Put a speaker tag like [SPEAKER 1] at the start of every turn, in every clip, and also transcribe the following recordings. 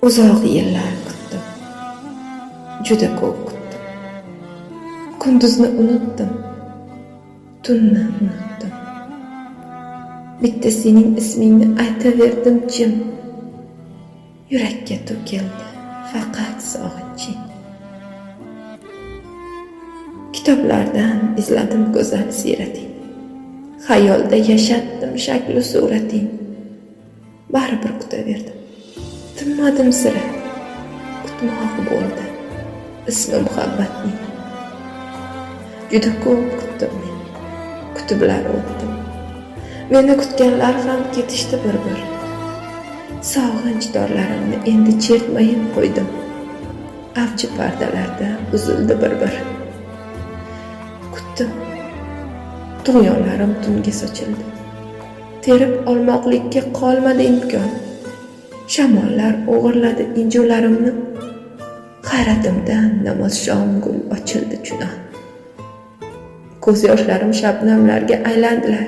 [SPEAKER 1] Uzoq yillar kutdim, juda ko'p kutdim. Kunduzni unutdim, tunni unutdim. Bitta sening ismingni aytaverdim jim. Yurakka to'kildi faqat sog'inching. Kitoblardan izladim go'zal siyrating. Xayolda yashatdim shaklu surating. Baribir kutaverdim. Tinmadim sira. Kutmoq bo'ldi ismi muhabbatning. Juda ko'p kutdim men. Kutiblar o'tdim. Meni kutganlar ham ketishdi bir-bir. Sog'inch torlarimni endi chertmayin qo'ydim. Avji pardalarda uzildi bir-bir. Kutdim. Tug'yonlarim tunga sochildi. Terib olmoqlikka qolmadi imkon. Shamollar o'g'irladi injularimni. Hayratimdan namozshom gul ochildi chunon. Ko'z yoshlarim shabnamlarga aylandilar.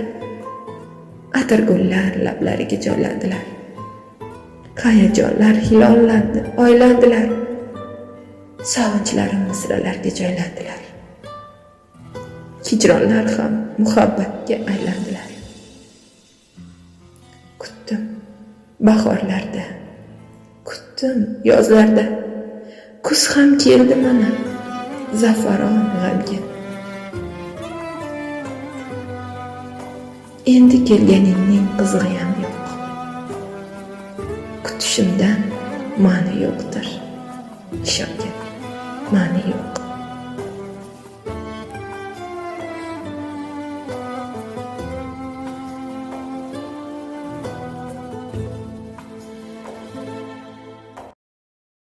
[SPEAKER 1] Atirgullar lablariga joylandilar. Hayajonlar hilollandi, oylandilar. Sog'inchlarim misralarga joylandilar. Hijronlar ham muhabbatga aylandilar. Kutdim bahorlarda, kutdim yozlarda. Kuz ham keldi mana, zafaron g'amgin. Endi kelganingning qizig'iyam yo'q. Kutishimdan ma'ni yo'qdir. Ishongin, ma'ni yo'q.